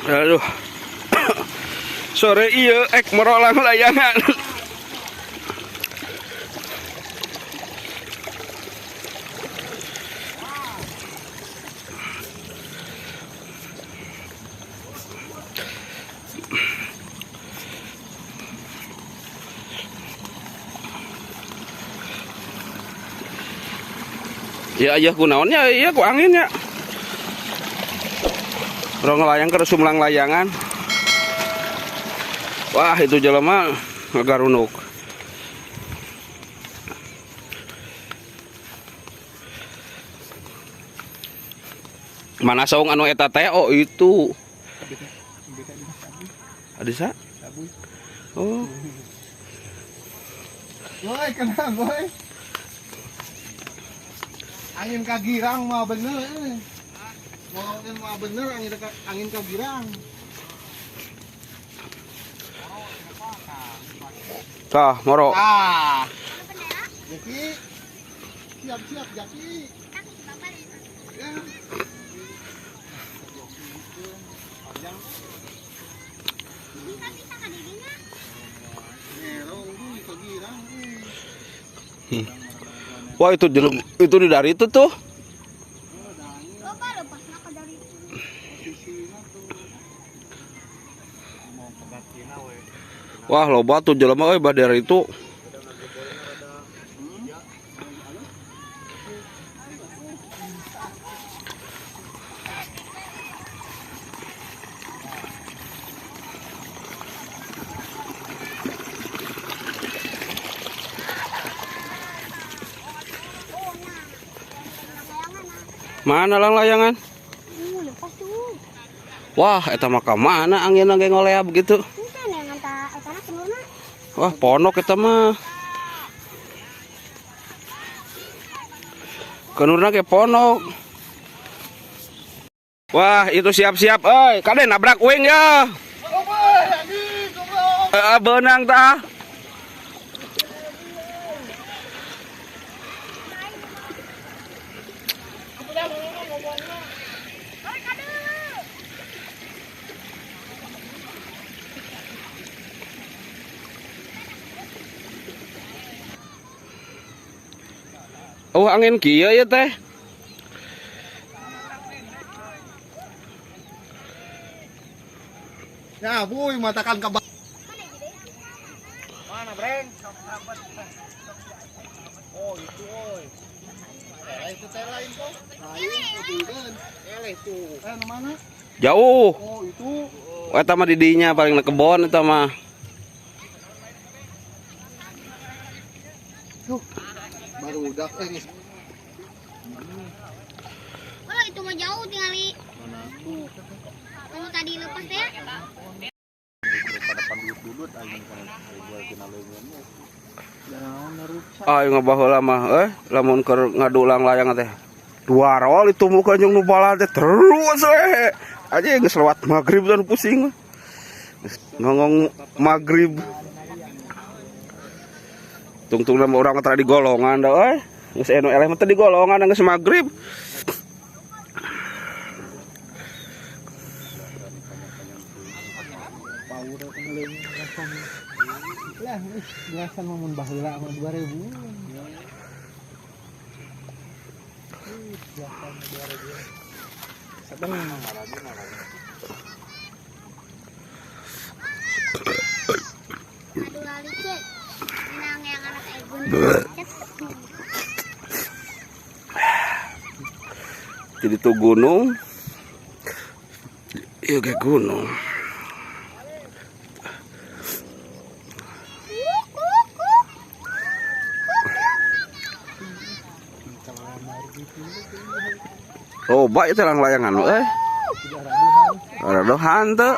Aduh. Sore iya ek merolang layangan. Ya ayah kunaonnya iya ku anginnya. Rong layang ke sumlang layangan. Wah itu jelema ngagarunuk. Mana saung anu eta teh? Oh itu. Adisa? Oh. Boy, kena boy. Angin kagirang mah bener. Mau mah bener angin kagirang. Tah, moro. Ah. Jaki. Siap-siap Jaki. Ya. Wah itu jelum, itu di dari itu tuh. Wah loba tuh jelema euy badar itu. Mana lang layangan? Lepas tuh. Wah, eta mah ka mana anginna ge ngolea begitu. Wah, ponok eta mah. Kenurna ge ponok. Wah, itu siap-siap euy. Kade nabrak uing ya. Beunang tah. Oh angin kieu ya teh. Ya buy matakan ke mana breng? Oh itu oi. Itu teh lain kok. Lain itu. Eleh tuh. Mana? Jauh. Oh itu. Oh, eta mah didinya paling na kebon eta mah. Tuh. Baru udah ini. Kalau itu mah jauh tinggali. Kalau tadi lepas teh. Ayo ngabaheula mah lamun keur ngadulang layang teh. Dua roll itu muka jeung nu bala teh terus we. Aja geus lewat magrib dan pusing. Ngongong magrib. Tungtungna urang teh di golongan da euy. Geus anu eleh mah teh di golongan geus magrib. Lah, belasan mun baheula mah 2000. Belasan 2000. Sedeng Aduh lali cek. Nang yang anak Egun. Jadi tuh gunung. Iya kayak gunung. Oh, baik itu lang layangan eh. Radohan tuh.